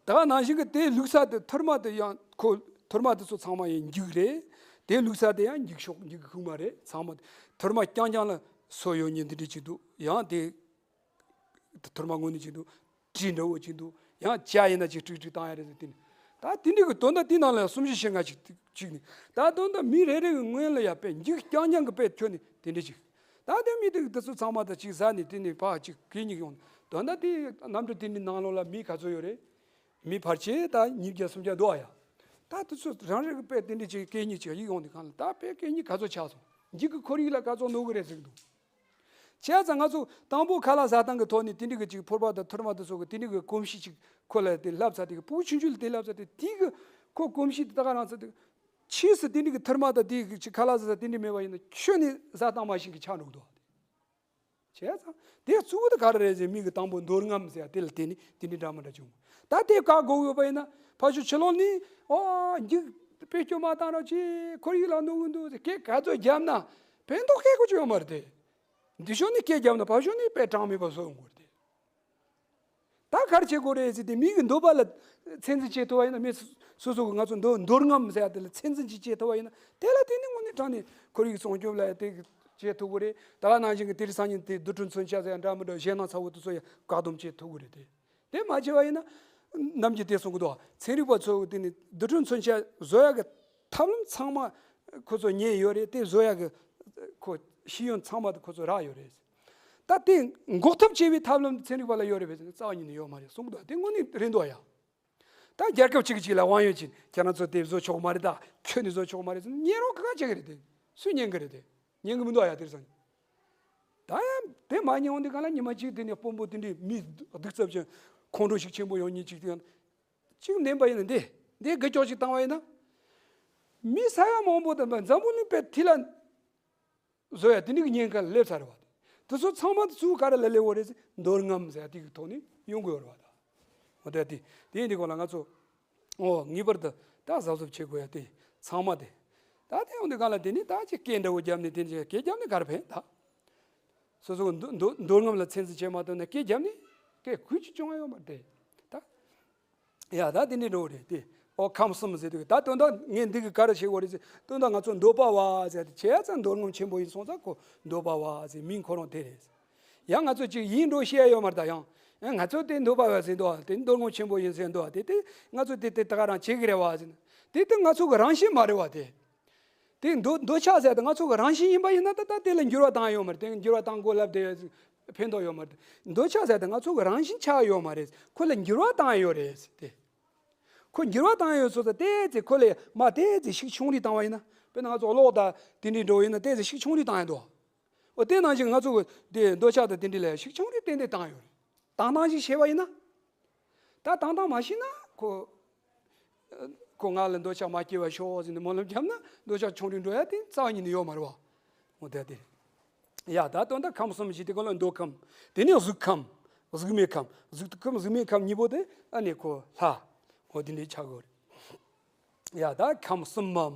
ད་ག་ནང་བཞིན་གི་དེ་བླུགས་ས་དེ་ཐུར་མ་དེ་ཡང་ཁོ་ཐུར་མ་དེ་ཚོ་ཚང་མ་ཡང་འགྱིག་རེད། དེ་བླུགས་ས་དེ་ཡང་འགྱིག་ཤོག་འགྱིག་ཁུག་མ་རེད། ཚང་མ་ཐུར་མ་རྐྱང་རྐྱང་ལ་སོ་ཡོད་ཉིན་དེ་འདྲ་ཅིག་འདུག་ཡང་དེ། ཐུར་མ་དངོས་གནས་ཅིག་འདུག་དྲི་འདྲ་བོ་ཅིག་འདུག་ཡང་ཇ་ཡིན་ན་ཅིག་དཀྲུག་དཀྲུག་བཏང་ཡ་རེད་ཟེར་དེ་ནི། ད་དེ་འདྲ་གི་དོན་དག་དེ་ནང་ལ་གསུམ་བཞི་བཞི་ལྔ་ཅིག་ཅིག་ནི། ད་དོན་དག་མི་རེ་རེ་གི་སྔོན་ལ་ཡ་དཔེ་འགྱིག་རྐྱང་རྐྱང་གི་དཔེ་ཁྱོན་ནས་དེ་འདྲ་ཅིག་ད་དེ་མི་དེ་དེ་ཚོ་ཚང་མ་ད་ཅིག་ཟ་ནས་དེ་ནས་ཕར་ཅིག་གད་སྙིགས་ཡོང་། དོན་དག་དེ་གནམ་གྲུ་དེ་འདྲའི་ནང་ལོགས་ལ་མི་ག་ཚོད་ཡོད་རེད། མི་ཕལ་ཆེར་ད་ཉིས་བརྒྱ་སུམ་བརྒྱ་འདུག་ཨ་ཡ། ད་དེ་ཚོ་རང་རེ་གི་དཔེ་དེ་འདྲ་ཅིག་གད་སྙིགས་ཅིག་གཡུག་ཡོང་དུས་སྒང་ལ་ད་དཔེ་གད་སྙིགས་ག་ཚོད་ཆགས་སོང་། འགྱིག་གི་ཁོར་ཡུག་ལ་ག་ཚོད་གནོད་གི་རེད་ཟེར་གི་འདུག་བྱས་ཙང་ང་ཚོ་དང་པོ་ཁ་ལག་ཟ་སྟངས་ཀྱི་ཐོག་ནས་དེ་འདྲ་གི་ཅིག་ཕོར་པ་དང་ཐུར་མ་དེ་ཚོ་གི་དེ་འདྲ་གི་གོམས་གཤིས་ཅིག་ཁོ་ལ་དེ་བསླབས་ཚར། དེ་གི་ཕྲུ་གུ་ཆུང་ཆུང་ལ་དེ་བསླབས་ཚར། དེ་དེ་གི་ཁོ་གོམས་གཤིས་དེ་ད་ག་རང་ཚོ་དེ་ཕྱིས་སུ་དེ་འདྲ་གི་ཐུར་མ་དང་དེ་གི་ཅིག་ཁ་ལག་ཟ་ས་དེ་འདྲ་མེད་པ་ཡིན་ན་ཁྱོན་ནས་ཟ་སྟངས་མ་ཤེས་གི་ཆགས་འགྲོ་གི་འདུག་བྱས་ཙང་དེ་གཙོ་བོ་དེ་ག་རེ་རེད་ཟེར། མི་གི་དང་པོ་འདོད་རྔམ་ཟེར་ཡ་དེ་ལ་བརྟེན་ནས་དེ་འདྲ་འདྲ་མི་འདྲ་བྱུང་། ད་དེ་བཀག་དགོས་ཡོད་པ་ཡིན་ན་ཕར་ཕྱོགས་ཕྱི་ལོགས་ནས་ཨོ་འགྱིག་དཔེ་སྐྱོ་མ་བཏང་རོགས་གྱིས། ཁོར་ཡུག་ལ་གནོད་གི་འདུག་ཟེར་སྐད་ག་ཚོད་བརྒྱབ་ན་ཕན་ཐོགས་སྐད་གོ་ཅི་ཡོད་མ་རེད་དེ། འདི་ཕྱོགས་ནས་སྐད་བརྒྱབ་ན་ཕར་ཕྱོགས་ནས་དཔེ་གྲངས་མེད་པ་བཟོ་ཡོང་གི་རེད་དེ། ད་ག་རེ་བྱེད་དགོས་རེད་ཟེར་ཏེ་མི་གི་འདོད་པ་ལ་ཚད་འཛིན་བྱེད་ཐུབ་པ་ཡིན་ན། མི་སོ་སོ་གི་ང་ཚོ་འདོད་འདོད་རྔམ་ཟེར་ཡ་དེ་ལ་ཚད་འཛིན་ཅིག་བྱེད་ཐུབ་པ་ཡིན་ན། དེ་ལ་བརྟེན་ནས་དངོས་གནས་དྲང་གནས་ཁོར་ཡུག་སྲུང་སྐྱོབ་ལ་དེ་བྱེད་ཐུབ་ཀྱི་རེད། ད་ག་ནང་བཞིན་གྱི་དེ་རིང་སང་ཉིན་དེ་རྡུལ་ཕྲན་མཚོན་ཆ་ཟེར་ཡ་འདྲ་མི་འདྲ་ཞེད་སྣང་ཚ་བོ་དེ་ཚོ་ཡང་བཀག་སྡོམ་བྱེད་ཐུབ་ཀྱི་རེད་དེ། དེ་མ་བྱས་པ་ཡིན་ན་ནམ་རྒྱུན་དེ་གསུང་གི་འདུག་ཚན་རིག་པ་ཚོ་གི་དེ་ནི་རྡུལ་ཕྲན་མཚོན་ཆ་བཟོ་ཡ་གི་ཐབས་ལམ་ཚང་མ་ཁོ་ཚོ་རྙེད་ཡོད་རེད། དེ་བཟོ་ཡ་གི་ཁོ་ཤེས་ཡོན་ཚང་མ་དེ་ཁོ་ཚོ་རག་ཡོད་རེད། ད་དེ་འགོག་ཐབས་བྱེད་པའི་ཐབས་ལམ་དེ་ཚན་རིག་པ་ལ་ཡོད་རེད་པས་ཟེར་ན་རྩ་བ་ཉིད་ནས་ཡོད་མ་རེད་གསུང་གི་འདུག་དེ་དངོས་གནས་རེད་འདུག་ཡ། ད་རྒྱལ་ཁབ་གཅིག་གཅིག་ལ་དབང་ཡོད་ཅིག་ཁྱེད་རང་ཚོ་དེ་བཟོ་ཆོག་མ་རེད། ད་ཁྱོད་ནས་བཟོ་ཆོག་མ་རེད་ཟེར་ན་ཉན་རོགས་ག་ག་བྱེད་གི་རེད་དེ། སུས་ཉན་གི་རེད་དེ། ཉན་གི་མི་འདུག་ཡ། དེ་རེད་ཟེར་ན། ད་ཡང་དེ་མ་ཉན་འོང་དུས་གང་ལ་ཉི་མ་གཅིག་དེ་ནས་དཔོན་པོ་དེ་འདྲའི་མི་གདུག་རྩུབ་ཅན་ཁོང་ཁྲོ་ཤུགས་ཆེན་པོ་ཡོང་ཉིན་གཅིག་དེ་ཡང་གཅིག་ནན་པ་ཡིན་ན་འདི་འདི་དགུ་ཅོག་ཅིག་བཏང་བ་ཡིན་ན། མི་ས་ཡ་མང་པོ་དང་འཛམ་བུ་གླིང་པའི་མཐིལ་ལ་བཟོ་ཡ་དེ་འདྲ་གི་ཉེན་ཁ་སླེབས་ཚར་བ་དེ། དེ་ཚོ་ཚང་མ་དེ་ཚུར་ག་རེ་ལ་སླེབས་ཡོད་རེད་ཟེར་འདོད་རྔམ་ཟེར་ཡ་དེ་གི་ཐོག་ནས་ཡོང་གི་ཡོད་རེད་བ་ད། འོ་ད་དེ་དེ་ཡིན་དུས་གང་ལ་ང་ཚོ་འོ་ངེས་པར་དུ་ད་གཟབ་གཟབ་བྱེད་དགོས་ཡ་དེ་ཚང་མ་དེ། ད་དེ་ཡོང་དུས་གང་ལ་དེ་ནི་ད་ཅིག་སྐད་འདྲ་བོ་བརྒྱབ་ནས་དེ་འདྲ་སྐད་བརྒྱབ་ནས་ག་རེ་ཕན་ད། སོ་སོ་འདོད་འདོད་འདོད་རྔམ་ལ་ཚད་འཛིན་བྱེད་མ་ཐུབ་ན་སྐད་བརྒྱབ་ནས་སྐད་གུས་ཀྱི་སྐྱོང་ཡ་ཡོད་མ་རེད་དེ། ད། ཡ་ད་དེ་འདྲའི་འགྲོ་བ་རེད་དེ། ཨོ་ཁམས་གསུམ་ཟེར་དུས་ད་དོན་དག་ངས་འདི་གི་ག་རེ་བྱེད་དགོས་རེད་ཟེར། དོན་དག་ང་ཚོ་འདོད་པ་བ་ཟེར་དེ་བྱས་ཙང་འདོད་རྔམ་ཆེན་པོ་ཡིན་སོང་ཙང་ཁོ་འདོད་པ་བ་ཟེར་མིང་ཁོ་རང་དེ་རེད། ཡང་ང་ཚོ་ཅིག་ཡིན་འགྲོ་ཤེས་ཡ་ཡོད་མ་རེད་ད། ཡང་ཨ་ང་ཚོ་དེ་འདོད་པ་བ་ཟེར་འདུག་དེ་འདོད་རྔམ་ཆེན་པོ་ཡིན་ཟེར་འདུག་དེ་དེ་ང་ཚོ་དེ་དེ་ད་ག་རང་བྱེད་གི་རེད་བ་ཟེར་ན། དེ་དེ་ང་ཚོ་གི་རང་བཞིན་མ་རེད་བ་དེ། དེ་འདོད་འདོད་ཆགས་ཟེར་དེ་ང་ཚོ་གི་རང་བཞིན་ཡིན་པ་ཡིན་ན་ད་ད་དེ་ལ་འགྱུར་བ་བཏང་ཡོད་མ་རེད། དེ་འགྱུར་བ་བཏང་དགོས་ལབ་དེ་ཕན་ཐོགས་ཡོད་མ་རེད། འདོད་ཆགས་ཟེར་དེ་ང་ཚོ་གི་རང་བཞིན་ཆགས་ཡོད་མ་རེད། ཁོ་ལ་འགྱུར་བ་བཏང་ཡོད་རེད་དེ། ཁོ་འགྱུར་བ་བཏང་ཡོད་སོང་ཙང་དེ་ཚེ་ཁོ་ལ་མ་དེ་ཚེ་ཤུགས་ཆུང་རུ་བཏང་བ་ཡིན་ན། དཔེར་ན་ང་ཚོ་གློག་དང་དེ་འདྲའི་འགྲོ་ཡིན་ན་དེ་ཚེ་ཤུགས་ཆུང་རུ་བཏང་ཡ་འདུག་འོ་དེ་ནང་བཞིན་ང་ཚོ་གི་དེ་འདོད་ཆགས་དང་དེ་འདྲའི་ལ་ཤུགས་ཆུང་རུ་ཏན་ཏན་བཏང་ཡོད་རེད། བཏང་སྟངས་ཤིག་ཤེས་པ་ཡིན་ན། ད་བཏང་སྟངས་མ་ཤེས་ན་ཁོ། ཁོ་ང་ལ་འདོད་ཆགས་མ་སྐྱེ་བར་ཤོག་ཟེར་ནས་སྨོན་ལམ་བརྒྱབ་ན་འདོད་ཆགས་ཆུང་རུ་འགྲོ་ཡ་དེ་རྩ་བ་ཉིད་ནས་ཡོད་མ་རེད་བ། འོ་དེ་དེ། ཡ་ད་དོན་དག་ཁམས་གསུམ་ཞིག་དེ་ག་ལ་འདོད་ཁམས། དེ་ནས་གཟུགས་ཁམས། གཟུགས་མེད་ཁམས། གཟུགས་ཁམས་གཟུགས་མེད་ཁམས་གཉིས་པོ་དེ་ཨ་ནི་ཁོ་ལྷ། འོ་དེ་འདྲའི་ཆགས་དགོས་རེད། ཡ་ད་ཁམས་གསུམ་མམ།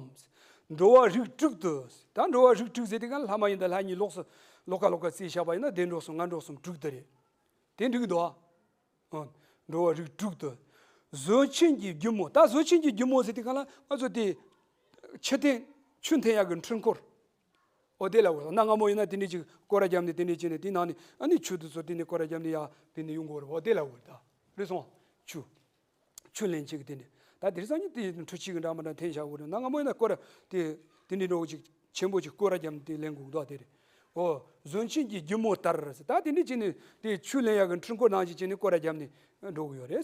འགྲོ་བ་རིགས་དྲུག་ཏུ། ད་འགྲོ་བ་རིགས་དྲུག་ཟེར་དེ་ག་ལྷ་མ་ཡིན་ད་ལྷ་གཉིས་ལོགས་སུ་ལོགས་ཀ་ལོགས་ཀ་རྩིས་བཞག་པ་ཡིན་ན་བདེ་འགྲོ་གསུམ་སྔ་འགྲོ་གསུམ་དྲུག་དེ་རེད། དེ་འགྲིག་གི་འདུག་ཨ། འགྲོ་བ་རིགས་དྲུག་ཏུ། བཟོད་ཆེན་གྱི་སྒྱུ་མོ། ད་བཟོད་ཆེན་གྱི་སྒྱུ་མོ་ཟེར་དུས་གང་ལ་ང་ཚོ་དེ་ཆུ་འཐེན་ཆུ་འཐེན་ཡག་གི་འཕྲུལ་འཁོར། འོ་དེ་ལ་འོ་གནའ་སྔ་མོ་ཡིན་ན་དེ་འདྲས་ཅིག་སྐོར་ར་བརྒྱབ་ནས་དེ་འདྲས་བྱས་ནས་དེ་ནང་ནས་ཨ་ནི་ཆུ་དེ་ཚོ་དེ་ནས་སྐོར་ར་བརྒྱབ་ནས་ཡར་དེ་ནས་ཡོང་གི་ཡོད་རེད། འོ་དེ་ལ་འོ་རེད་ད། རེད་སོང་། ཆུ། ཆུ་ལེན་བྱེད་ཀྱི་དེ་ནས་ད་དེང་སང་ཉིན་དེ་འཕྲུལ་ཆས་ཀྱི་འདྲ་མི་འདྲ་འཐེན་བཞག་གི་རེད། གནའ་སྔ་མོ་ཡིན་ན་སྐོར་ར་དེ་དེ་འདྲས་འདྲ་བོ་ཅིག་ཆེན་པོ་ཅིག་སྐོར་ར་བརྒྱབ་ནས་དེ་ལེན་དགོས་འདུག་དེ་རེད། འོ་ཟོན་ཆེན་གྱི་སྒྱུ་མོ་ལྟར་ཟེར། ད་དེ་འདྲས་བྱས་ནས་དེ་ཆུ་ལེན་ཡག་གི་འཕྲུལ་འཁོར་ནང་བཞིན་བྱས་ནས་སྐོར་ར་བརྒྱབ་ནས་འགྲོ་གི་ཡོད་རེད།